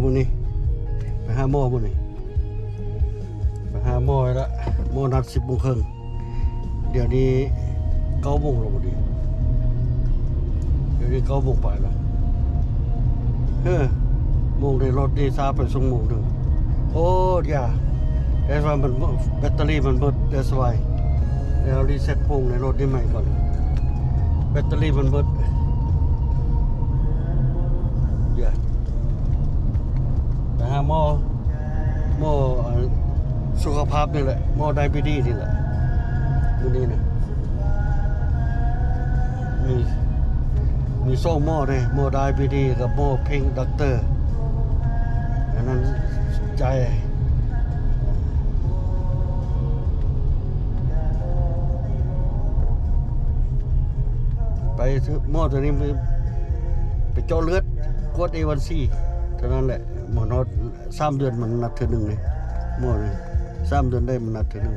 ມື້ນີ້ ໄປຫາໝໍມື້ນີ້ ໄປຫາໝໍແລ້ວ ໝໍນັດສິບໂມງເຄິ່ງ ດຽວນີ້ເກົ້າໂມງແລ້ວ ມື້ນີ້ ດຽວນີ້ເກົ້າໂມງປາຍແລ້ວ ເອີ ໂມງໃນລົດນີ້ຊ້າໄປຊົ່ວໂມງໜຶ່ງ ໂອ້ ຢ່າ ແຕ່ວ່າມັນ ແບັດເຕີຣີມັນໝົດ ແຕ່ສະບາຍ ແລ້ວຣີເຊັດໂປ່ງໃນລົດນີ້ໃໝ່ກ່ອນ ແບັດເຕີຣີມັນເບິດ ຢ່າ ໄປຫາໝໍ ໝໍ ເອີ ສຸຂະພາບນີ້ແຫຼະ ໝໍໄດບີດີນີ້ແຫຼະ ມື້ນີ້ນະ ມີ ມີສອງໝໍເດ້ ໝໍໄດບີດີກັບໝໍເພັງດັອກເຕີ ອັນນັ້ນ ໃຈ ໄປເຖິງໝໍໂຕນີ້ ໄປເຈາະເລືອດ ກວດເອວັນຊີ ເທົ່ານັ້ນແຫຼະ ໝໍນອດ ສາມເດືອນມັນນັດເທື່ອໜຶ່ງເດ້ ໝໍນີ້ ສາມເດືອນໄດ້ມັນນັດເທື່ອໜຶ່ງ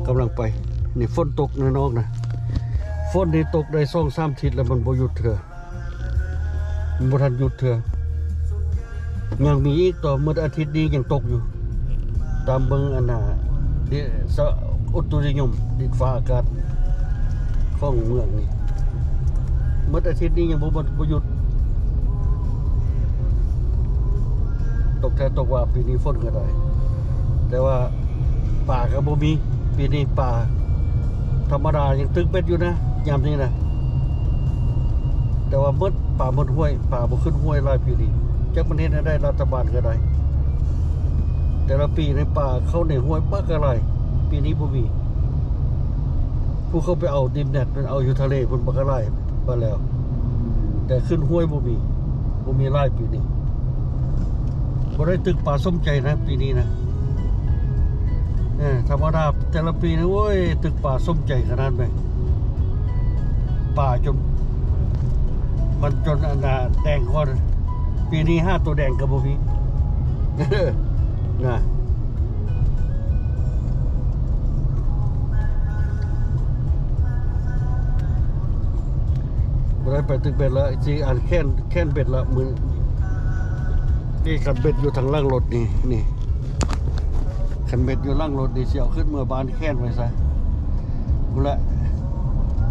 ກຳລັງໄປ ນີ້ຝົນຕົກນະ ນອກນະ ຝົນນີ້ຕົກໄດ້ສອງສາມທິດແລ້ວ ມັນບໍ່ຢຸດເທື່ອ ມັນບໍ່ທັນຢຸດເທື່ອ ຍັງມີອີກຕໍ່ ໝົດອາທິດນີ້ຍັງຕົກຢູ່ ຕາມເບິ່ງອັນນ່າ ເດ ສະ ອຸຕຸນິຍົມ ດິນຟ້າອາກາດ ຂອງເມືອງນີ້ ໝົດອາທິດນີ້ຍັງບໍ່ ບໍ່ ບໍ່ຢຸດ ຕົກແທ້ຕົກວ່າ ປີນີ້ຝົນກໍໄດ້ ແຕ່ວ່າປາກໍບໍ່ມີ ປີນີ້ປາ ທຳມະດາຍັງຕຶກເບັດຢູ່ນະ ຍາມນີ້ນະ ແຕ່ວ່າໝົດ ປາໝົດຫ້ວຍ ປາບໍ່ຂຶ້ນຫ້ວຍຫຼາຍປີນີ້ ຈັກມັນເຮັດແນວໃດ ລັດຖະບານກໍໄດ້ ແຕ່ລະປີນີ້ປາເຂົ້າໃນຫ້ວຍບັກກະຫຼາຍ ປີນີ້ບໍ່ມີ ຜູ້ເຂົາໄປເອົາດິນແດດ ເພິ່ນເອົາຢູ່ທະເລພຸ້ນບັກກະຫຼາຍ ປາແລ້ວ ແຕ່ຂຶ້ນຫ້ວຍບໍ່ມີ ບໍ່ມີຫຼາຍປີນີ້ ບໍ່ໄດ້ຕຶກປາສົມໃຈນະ ປີນີ້ນະ ເອີ ທຳມະດາແຕ່ລະປີນີ້ ໂອ້ຍ ຕຶກປາສົມໃຈຂະໜາດແມ່ນ ປາຈົນ ມັນຈົນອັນນ່າແດງກ່ອນ ປີນີ້ຫາໂຕແດງກໍບໍ່ມີ ນະ ບໍ່ໄດ້ໄປຕຶກເບັດລະ ຊິອັນແຂນ ແຂນເບັດລະ ມື້ນີ້ ຄັນເບັດຢູ່ທາງຫຼັງລົດນີ້ ນີ້ ຄັນເບັດຢູ່ຫຼັງລົດນີ້ ຊິເອົາຂຶ້ນເມືອບ້ານແຂນໄວ້ຊະ ພຸ້ນແຫຼະ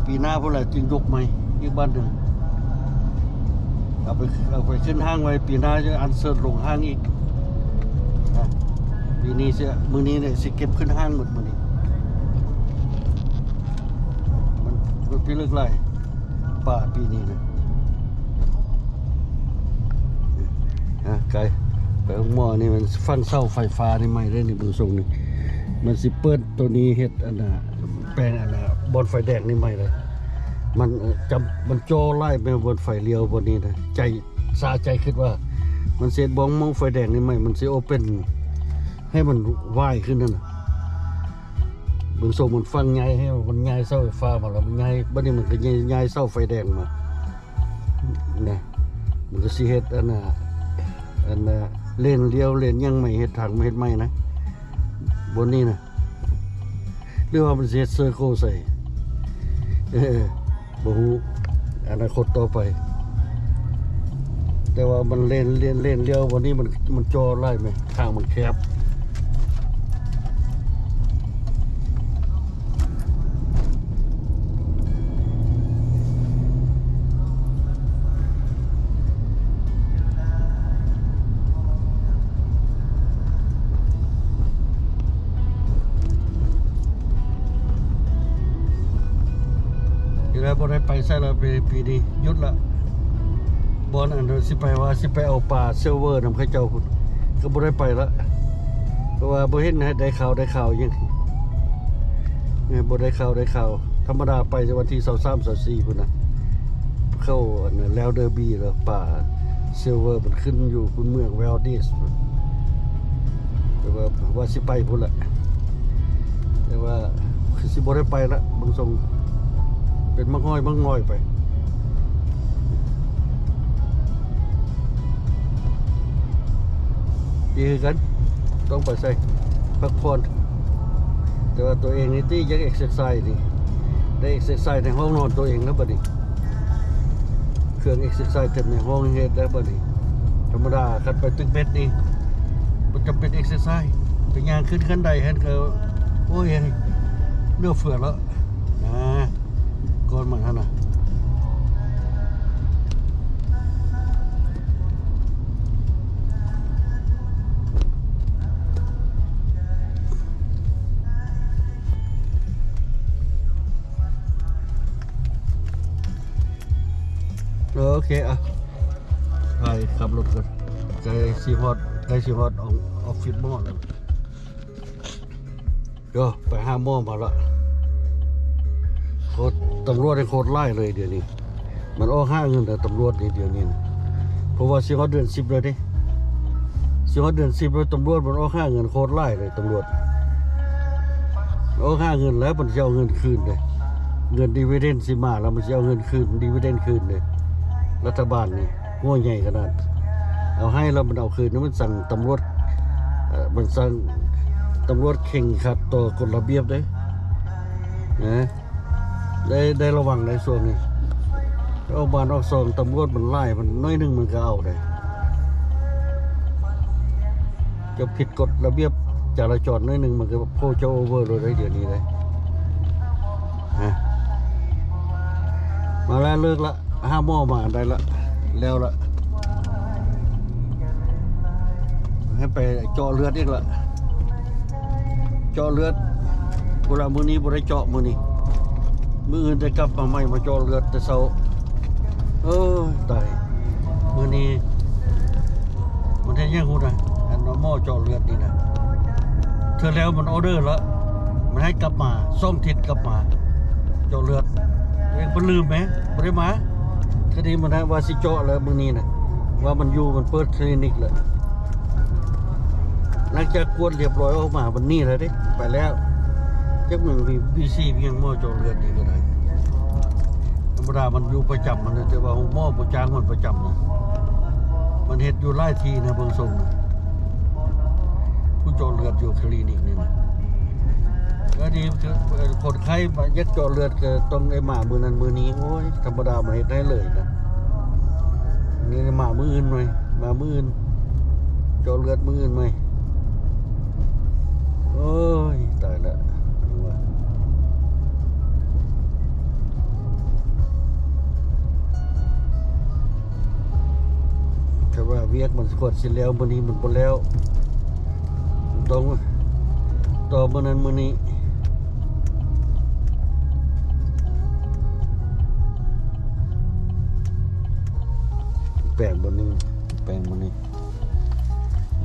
ປີໜ້າພຸ້ນແຫຼະ ຈຶ່ງຍົກໃໝ່ອີກບາດໜຶ່ງ ເອົາໄປ ເອົາໄປຂຶ້ນຫ້າງໄວ້ ປີໜ້າຈະອັນເຊີນລົງຫ້າງອີກ ນະ ປີນີ້ຊິ ມື້ນີ້ນີ້ຊິເກັບຂຶ້ນຫ້າງໝົດມື້ນີ້ ມັນ ມັນພິລຶກຫຼາຍ ປາປີນີ້ນະ ອ່ະ ໄກ ໄປໂຮງໝໍນີ້ ມັນຝັງເສົາໄຟຟ້ານີ້ໃໝ່ເດ້ນີ້ ເບິ່ງຊົງນີ້ ມັນຊິເປີດໂຕນີ້ ເຮັດອັນນ່າ ແປງອັນນ່າ ບ່ອນໄຟແດງນີ້ໃໝ່ເລີຍ ມັນ ເອີ ຈຳ ມັນຈໍຫຼາຍແມ່ນບ່ອນໄຟລ້ຽວບ່ອນນີ້ນະ ໃຈ ສາໃຈຄິດວ່າ ມັນຊິເຮັດບ່ອນໝໍໄຟແດງນີ້ໃໝ່ ມັນຊິໂອເປັນໃຫ້ມັນວາຍຂຶ້ນຫັ້ນນະ ເບິ່ງຊົງມັນຝັງໃຫຍ່ ໃຫ້ມັນຍ້າຍເສົາໄຟຟ້າມາແລ້ວ ມັນຍ້າຍ ບັດນີ້ມັນກໍຍ້າຍ ຍ້າຍເສົາໄຟແດງມາ ນະ ມັນກໍຊິເຮັດອັນນ່າ ອັນນ່າ ເລນລ້ຽວ ເລນຫຍັງໃໝ່ ເຮັດທາງ ເຮັດໃໝ່ນະ ບ່ອນນີ້ນະ ຫຼືວ່າມັນຊິເຮັດເຊີໂຄໃສ່ ເອີ ບໍ່ຮູ້ ອະນາຄົດຕໍ່ໄປ ແຕ່ວ່າມັນເລນ ເລນ ເລນລ້ຽວ ບ່ອນນີ້ມັນ ມັນຈໍຫຼາຍແມ ທາງມັນແຄບ. ນີ້ລະ ບໍ່ໄດ້ໄປໃສລະ ປີ ປີນີ້ຢຸດລະ ບ່ອນອັນຊິໄປວ່າຊິໄປເອົາປາ silver ນຳເຂົາເຈົ້າພຸ້ນ ກໍບໍ່ໄດ້ໄປລະ ເພາະວ່າບໍ່ເຫັນໃຫ້ໄດ້ຂ່າວ ໄດ້ຂ່າວຫຍັງ ເອີ ບໍ່ໄດ້ຂ່າວ ໄດ້ຂ່າວ ທຳມະດາໄປແຕ່ວັນທີຊາວສາມ ຊາວສີ່ພຸ້ນນະ ເຂົ້າອັນນັ້ນແລ້ວ Derby ແລ້ວ ປາ silver ມັນຂຶ້ນຢູ່ພຸ້ນ ເມືອງ Valdez ແຕ່ວ່າ ວ່າຊິໄປພຸ້ນລະ ແຕ່ວ່າຄືຊິບໍ່ໄດ້ໄປລະ ເບິ່ງຊົງເປັນມັກງອຍ ມັກງອຍໄປ. ດີຄືກັນ ຕ້ອງໄປໃສ່ ພັກຜ່ອນ ແຕ່ວ່າຕົວເອງນີ້ຕິ ຢາກ exercise ນີ້ ໄດ້ exercise ໃນຫ້ອງນອນຕົວເອງແລ້ວບັດນີ້ ເຄື່ອງ exercise ເຕັມໃນຫ້ອງເຮັດແລ້ວບັດນີ້. ທຳມະດາຄັນໄປຕຶກເບັດນີ້ ມັນຈະເປັນເອັກເຊີໄຊ ໄປຍ່າງຂຶ້ນຂັ້ນໄດຫັ້ນກໍ ໂອ້ຍ ເຫຼືອເຟືອແລ້ວນະ ກ່ອນມັນຫັ້ນນະ. ໂອເຄ ອ່ະ ໄປຂັບລົດກ່ອນ ໃກ້ຊິຮອດ ໃກ້ຊິຮອດອອຟ ອອຟຟິດໝໍແລ້ວ. ໂອ້ ໄປຫາໝໍມາລະ ໂຄດ ຕຳຫຼວດນີ້ໂຄດຫຼາຍເລີຍດຽວນີ້ ມັນອອກຫາເງິນແລ້ວຕຳຫຼວດນີ້ດຽວນີ້ນະ ເພາະວ່າຊິຮອດເດືອນສິບແລ້ວເດ້ ຊິຮອດເດືອນສິບແລ້ວ ຕຳຫຼວດມັນອອກຫາເງິນໂຄດຫຼາຍເລີຍ ຕຳຫຼວດອອກຫາເງິນແລ້ວ ມັນຊິເອົາເງິນຄືນເດ້ ເງິນດີວີເດັນຊິມາແລ້ວ ມັນຊິເອົາເງິນຄືນ ດີວີເດັນຄືນເດ້ ລັດຖະບານນີ້ຫົວໃຫຍ່ຂະໜາດ ເອົາໃຫ້ແລ້ວມັນເອົາຄືນ ມັນສັ່ງຕຳຫຼວດ ເອີ ມັນສັ່ງຕຳຫຼວດເຄັ່ງຄັດຕໍ່ກົດລະບຽບເດ້ ນະ ໄດ້ ໄດ້ລະວັງໃນຊ່ວງນີ້ ອອກບ້ານອອກຊ່ອງ ຕຳຫຼວດມັນຫຼາຍ ມັນໜ້ອຍໜຶ່ງມັນກໍເອົາໄດ້ ຈະຜິດກົດລະບຽບຈະລາຈອນໜ້ອຍໜຶ່ງ ມັນກໍໂພເຈົ້າໂອເວີໂລດໄດ໋ ດຽວນີ້ໄດ໋ ຮະ ມາແລ້ວ ເລີກລະ ຫາໝໍມາໄດ້ລະ ແລ້ວລະ ໃຫ້ໄປເຈາະເລືອດອີກລະ ເຈາະເລືອດ ພຸ້ນລະ ມື້ນີ້ບໍ່ໄດ້ເຈາະ ມື້ນີ້ ມື້ອື່ນໄດ້ກັບມາໃໝ່ ມາເຈາະເລືອດແຕ່ເຊົ້າ ເອີຍ ຕາຍ ມື້ນີ້ມັນເຮັດຫຍັງຮູ້ນະ ອັນໝໍເຈາະເລືອດນີ້ນະ ເທື່ອແລ້ວມັນອໍເດີລະ ມັນໃຫ້ກັບມາ ສອງທິດກັບມາ ເຈາະເລືອດ ເອງບໍ່ລືມແມ ບໍ່ໄດ້ມາ ເທື່ອນີ້ມັນວ່າຊິເຈາະແລ້ວມື້ນີ້ນະ ວ່າມັນຢູ່ ມັນເປີດຄລີນິກແລ້ວ ຫຼັງຈາກກວດລຽບຮ້ອຍອອກມາ ມັນໜີແລ້ວເດ້ ໄປແລ້ວ ຈັກແມ່ນບີຊີ ຫຍັງ ໝໍເຈາະເລືອດນີ້ກໍໄດ້ ທຳມະດາມັນຢູ່ປະຈຳມັນ ແຕ່ວ່າໂຮງໝໍບໍ່ຈ້າງມັນປະຈຳນະ ມັນເຮັດຢູ່ຫຼາຍທີ່ນະ ເບິ່ງຊົງນະ ຜູ້ເຈາະເລືອດຢູ່ຄລີນິກນີ້ນະ ກໍດີ ຄົນໄຂ້ຢາກເຈາະເລືອດກໍຕ້ອງໄດ້ມາມື້ນັ້ນມື້ນີ້ ໂອ້ຍ ທຳມະດາມັນເຮັດໃຫ້ເລີຍນະ ນີ້ມາມື້ອື່ນໃໝ່ ມາມື້ອື່ນ ເຈາະເລືອດມື້ອື່ນໃໝ່ ໂອ້ຍ ຕາຍລະ ແຕ່ວ່າວຽກມັນຄວນຊິແລ້ວ ມື້ນີ້ມັນບໍ່ແລ້ວ ຕ້ອງຕໍ່ມື້ນັ້ນມື້ນີ້ ແປງບ່ອນນີ້ ແປງບ່ອນນີ້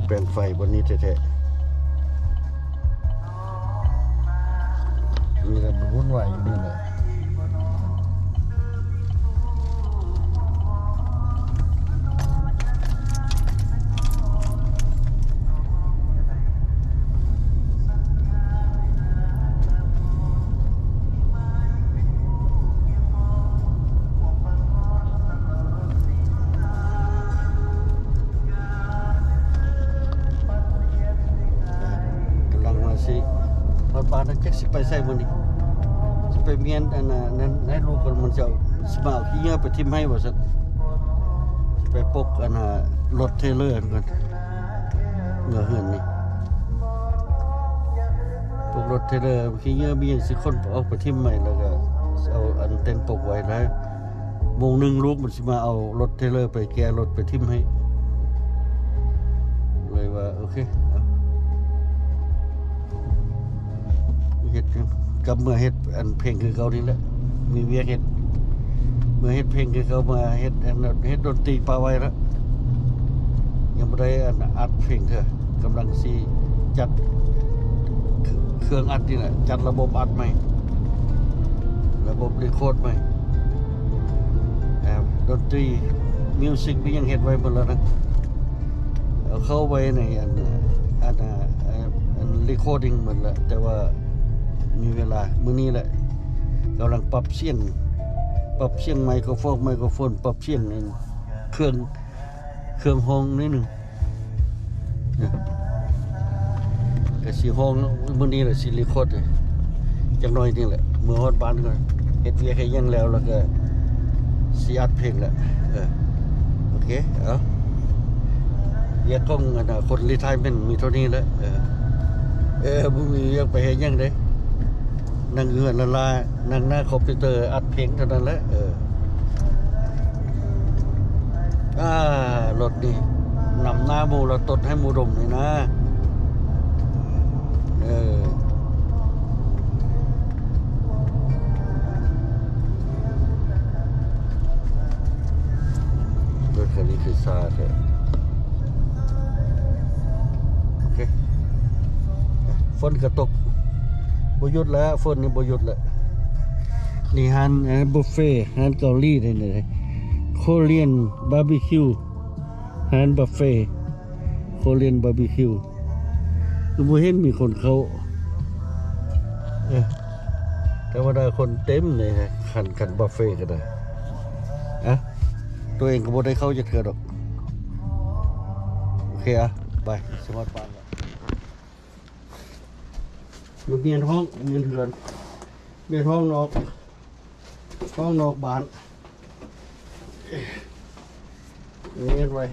ແປງໄຟບ່ອນນີ້ແທ້ໆ ນີ້ລະ ມັນວຸ່ນວາຍຢູ່ນີ້ແຫຼະ. ກຳລັງວ່າຊິຮອດບ້ານແລ້ວ ຈັກຊິໄປໃສມື້ນີ້ ຊິໄປມ້ຽນອັນນັ້ນໃຫ້ລູກກ່ອນ ມັນຊິເອົາ ຊິມາເອົາຂີ້ເຫຍື້ອໄປຖິ້ມໃຫ້ວ່າຊັ້ນ ຊິໄປປົກອັນນັ້ນ ລົດເທເລີຫັ້ນກ່ອນ ເມືອເຮືອນນີ້ ປົກລົດເທເລີ ຂີ້ເຫຍື້ອມີຫຍັງຊິຂົນອອກໄປຖິ້ມໃໝ່ ແລ້ວກໍເອົາອັນເຕັນປົກໄວ້ ແລ້ວໂມງໜຶ່ງລູກມັນ ຊິມາເອົາລົດເທເລີໄປແກ່ລົດໄປຖິ້ມໃຫ້ ເລີຍວ່າໂອເຄ ເອົາ ເຮັດກັບເມືອເຮັດອັນເພງຄືເກົ່ານີ້ແຫຼະ ມີວຽກເຮັດ ເມືອເຮັດເພງຄືເກົ່າ ມາເຮັດອັນ ເຮັດດົນຕີປະໄວ້ລະ ຍັງບໍ່ໄດ້ອັນອັດເພງເທື່ອ ກຳລັງຊິຈັດເຄື່ອງອັດນີ້ແຫຼະ ຈັດລະບົບອັດໃໝ່ ລະບົບເລຄອດໃໝ່ ອ່າ ດົນຕີ ມິວຊິກ ມີຫຍັງເຮັດໄວ້ໝົດແລ້ວນະ ເອົາເຂົ້າໄວ້ໃນອັນ ອັນ ອັນ ເລຄອດດິງໝົດແລ້ວ ແຕ່ວ່າມີເວລາມື້ນີ້ແຫຼະ ກຳລັງປັບສຽງ ປັບສຽງໄມໂຄຣໂຟນ ໄມໂຄຣໂຟນ ປັບສຽງເຄື່ອງ ເຄື່ອງຮ້ອງໜ້ອຍໜຶ່ງ ກະຊິຮ້ອງ ມື້ນີ້ລະຊິເລຄອດ ຈັກໜ້ອຍນີ້ແຫຼະ ເມືອຮອດບ້ານກ່ອນ ເຮັດວຽກເຮັດຫຍັງແລ້ວ ແລ້ວກະຊິອັດເພງແຫຼະ ເອີ ໂອເຄ ເອົາ ວຽກຂອງອັນນ່າຄົນຣີໄທເມັນມີເທົ່ານີ້ແຫຼະ. ເອີ ເອີ ບໍ່ມີວຽກໄປເຮັດຫຍັງເດ້ ນັ່ງເຮືອນລະລາ ນັ່ງໜ້າຄອມພິວເຕີອັດເພງເທົ່ານັ້ນແຫຼະ. ເອີ ອ່າ ລົດນີ້ນຳໜ້າໝູ່ລະ ຕົດໃຫ້ໝູ່ດົມນີ້ນະ. ເອີ ລົດຄັນນີ້ຄືຊ້າແທ້. ໂອເຄ ຝົນກະຕົກ ບໍ່ຢຸດແລ້ວ ຝົນນີ້ບໍ່ຢຸດແລ້ວ. ນີ້ຮ້ານ ເອີ ບຸບເຟ ຮ້ານເກົາຫຼີເດ້ນີ້ Korean barbecue ຮ້ານບຸບເຟ Korean barbecue ຄືບໍ່ເຫັນມີຄົນເຂົ້າ. ເອີ ທຳມະດາຄົນເຕັມເລີຍ ຄັນ ຄັນບຸບເຟກະໄດ້. ອະ ຕົວເອງກະບໍ່ໄດ້ເຂົ້າຈັກເທື່ອດອກ. ໂອເຄ ອະ ໄປ ຊິຮອດບ້ານແລ້ວ. ມາມ້ຽນຫ້ອງ ມ້ຽນເຮືອນ ມ້ຽນຫ້ອງນອກ ຫ້ອງນອກບ້ານ ມ້ຽນໄວ້.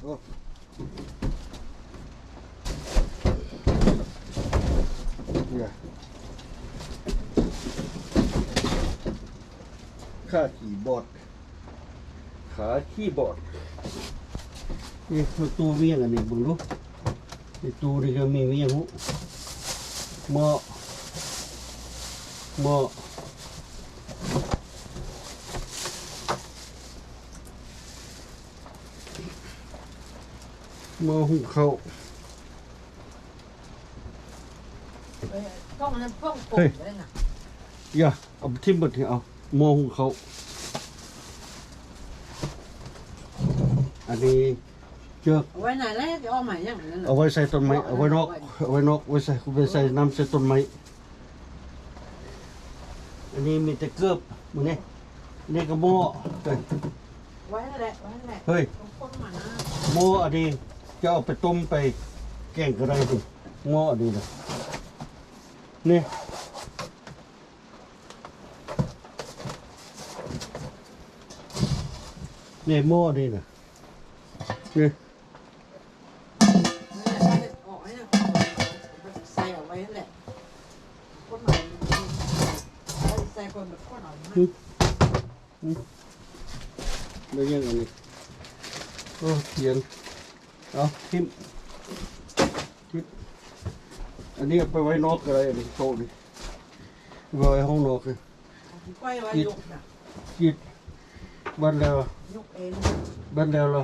ໂອ້ ເອີ ຂາຄີບອດ ຂາຄີບອດ. ນີ້ຄືຕູ້ມ້ຽນອັນນີ້ ເບິ່ງດູ. ໃນຕູ້ນີ້ກະມີຫຍັງຮູ້ ໝໍ້ ໝໍ້ ໝໍ້ຫຸງເຂົ້າ. ເອີຍ ກ້ອງນັ້ນ ກ້ອງໂປ່ງເລີຍນະ. ຢ່າ ເອົາໄປຖິ້ມເບິດ ເອົາ ໝໍ້ຫຸງເຂົ້າ. ອັນນີ້ ເຈີກ ເອົາໄວ້ໃນແລ້ວ ຈະເອົາມາຫຍັງນັ້ນນະ ເອົາໄວ້ໃສ່ຕົ້ນໄມ້ ເອົາໄວ້ນອກ ເອົາໄວ້ນອກ ໄວ້ໃສ່ ໄວ້ໃສ່ນ້ຳໃສ່ຕົ້ນໄມ້. ອັນນີ້ມີແຕ່ເກີບມື້ນີ້ ນີ້ກະໝໍ້ ເອີຍ ໄວ້ຫັ້ນແຫຼະ ໄວ້ຫັ້ນແຫຼະ ເຮີ້ຍ ໝໍ້ອັນນີ້ຈະເອົາໄປຕົ້ມໄປແກງກະໄດ້ຕິ ໝໍ້ອັນນີ້ນະ ນີ້ ນີ້ໝໍ້ອັນນີ້ນະ ນີ້ ໃສ່ເອົາໄວ້ຫັ້ນແຫຼະ ຄົນມາ ໃສ່ຄົນມາ ຄົນເອົາມາ. ອືມ ອືມ ໄດ້ຍັງອັນນີ້ ໂອ້ ຂຽນ ເອົາ ຖິ້ມ ຖິ້ມ. ອັນນີ້ເອົາໄປໄວ້ນອກກະໄດ້ ອັນນີ້ໂຕະນີ້ ໄວ້ຫ້ອງນອກ ປອຍໄວ້ ຍົກນະ ກິດ ບັດແລ້ວ ຍົກເອງ ບັດແລ້ວລະ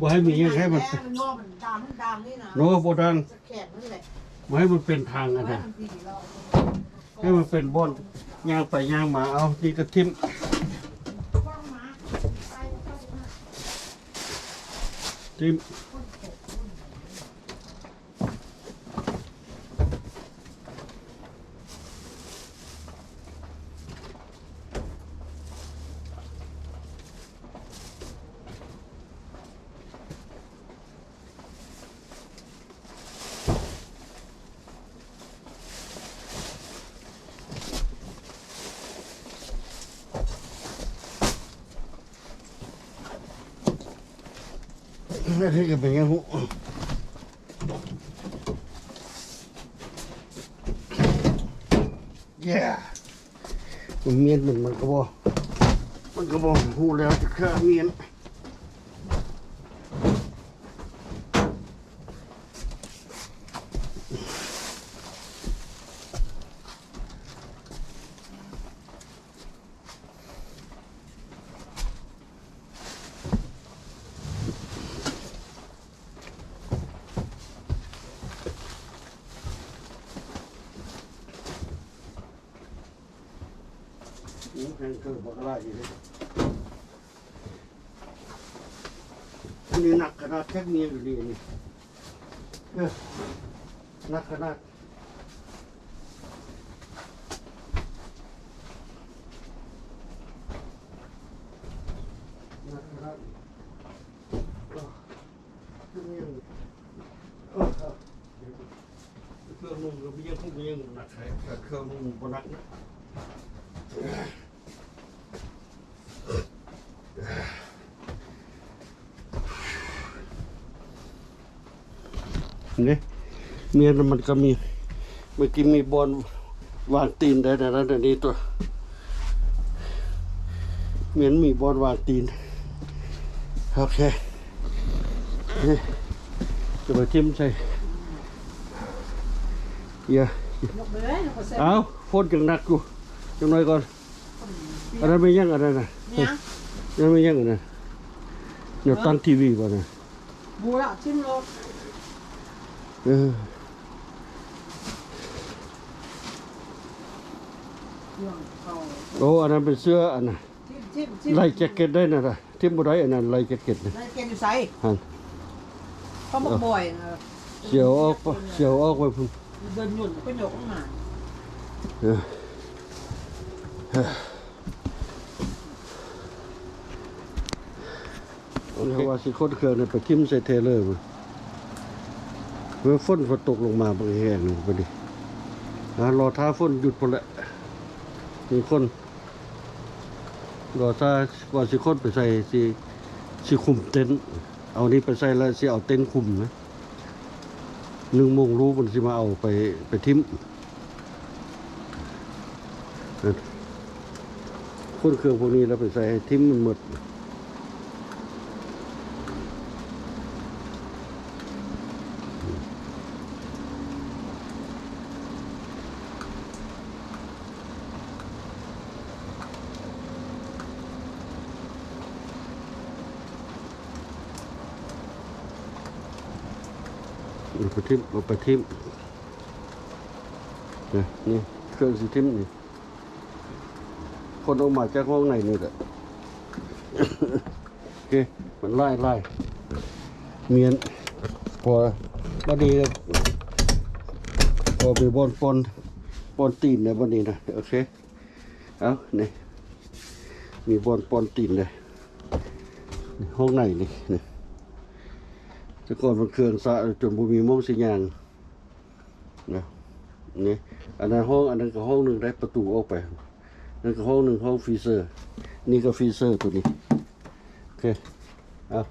ບໍ່ໃຫ້ມີຫຍັງ ໃຫ້ມັນ ແອງມັນງໍ ມັນດັງ ມັນດັງນີ້ນະ ໂນ ບໍ່ດັງ ສະແຂນນັ້ນແຫຼະ ບໍ່ໃຫ້ມັນເປັນທາງອັນນະ ໃຫ້ມັນເປັນບ່ອນຍ່າງໄປຍ່າງມາ. ເອົາ ນີ້ກະຖິ້ມ ຖິ້ມ. ອັນນີ້ກະເປັນຫຍັງຮູ້ ແຍ່ ມັນມ້ຽນ ມັນ ມັນກະບໍ່ ມັນກະບໍ່ຮູ້ແລ້ວຈັກເທື່ອມ້ຽນ. ໂອ້ ແຮງເກີບບັກຫຼາຍເດ. ອັນນີ້ໜັກຂະໜາດ ຈັກມີຫຍັງຢູ່ນີ້ ອັນນີ້ ເອີ ໜັກຂະໜາດ ໜັກຂະໜາດ. ເຄື່ອງນຸ່ງກະມີຫຍັງ ເຄື່ອງນຸ່ງໜັກ ເຄື່ອງນຸ່ງບໍ່ໜັກນະ. ນີ້ ເມນມັນກໍມີ ເມື່ອກີ້ມີບ່ອນວາງຕີນໄດ້ແລ້ວນະ ອັນນີ້ຕົວະ ເມນມີບ່ອນວາງຕີນ. ໂອເຄ ນີ້ຈະໄປຖິ້ມໃສ່ ເອີ ເອົາ ຝົນຍັງໜັກຢູ່ ຈັກໜ້ອຍກ່ອນ. ອັນນັ້ນແມ່ນຫຍັງ ອັນນັ້ນນະ? ຫຍັງ? ນັ້ນແມ່ນຫຍັງ ອັນນັ້ນ? ແນວຕັ້ງທີວີບໍ່ນະ? ບໍ່ລະ ຖິ້ມໂລດ. ເອີ ໂອ້ ອັນນັ້ນເປັນເສື້ອ ອັນນັ້ນ ຖິ້ມ ຖິ້ມ ຖິ້ມ ໄລແຈັກເກັດໄດ້ນະ. ຖິ້ມບໍ່ໄດ້ ອັນນັ້ນໄລແຈັກເກັດນະ. ໄລແກັກເກັດຢູ່ໃສ? ຫັ້ນ ຂອງບັກບອຍນະ. ເອີ ສຽວອອກ ສຽວອອກໄວ້ພຸ້ນ. ເດີນຫຍຸນກໍຍົກອອກມາ. ເອີ ເອີ ເພາະວ່າຊິຂົນເຄື່ອງນີ້ໄປຖິ້ມໃສ່ເທເລີ ເມື່ອຝົນ ຝົນຕົກລົງມາບັກແຮງນີ້ ບັດນີ້ ອ່າ ລໍຖ້າຝົນຢຸດພຸ້ນແຫຼະ ມີຄົນ ລໍຖ້າວ່າຊິຂົນໄປໃສ່ ຊິ ຊິຄຸມເຕັນ ເອົານີ້ໄປໃສ່ແລ້ວຊິເອົາເຕັນຄຸມນະ. ໜຶ່ງໂມງລູກມັນຊິມາເອົາໄປ ໄປຖິ້ມ. ຂົນເຄື່ອງພວກນີ້ແລ້ວໄປໃສ່ໃຫ້ຖິ້ມມັນໝົດ. ເອົາໄປຖິ້ມ ເອົາໄປຖິ້ມ ນີ້ ນີ້ ເຄື່ອງຊິຖິ້ມນີ້ ຂົນອອກມາຈາກຫ້ອງໃນນີ້ແຫຼະ. ໂອເຄ ມັນຫຼາຍ ຫຼາຍ ເມນ ພໍ ບັດນີ້ ພໍມີບ່ອນປ່ອນ ປ່ອນຕີນແລ້ວບັດນີ້ນະ. ໂອເຄ ເອົາ ນີ້ ມີບ່ອນປ່ອນຕີນເດ້ ຫ້ອງໃນນີ້ ນີ້ ແຕ່ກ່ອນມັນເຄື່ອງສະຈົນບໍ່ມີໝ່ອງຊິຍ່າງນະ. ນີ້ ອັນນັ້ນຫ້ອງ ອັນນັ້ນກໍຫ້ອງໜຶ່ງໄດ້ ປະຕູອອກໄປ ນັ້ນກໍຫ້ອງໜຶ່ງ ຫ້ອງຟຣີເຊີ ນີ້ກໍຟຣີເຊີຕົວນີ້. ໂອເຄ ເອົາ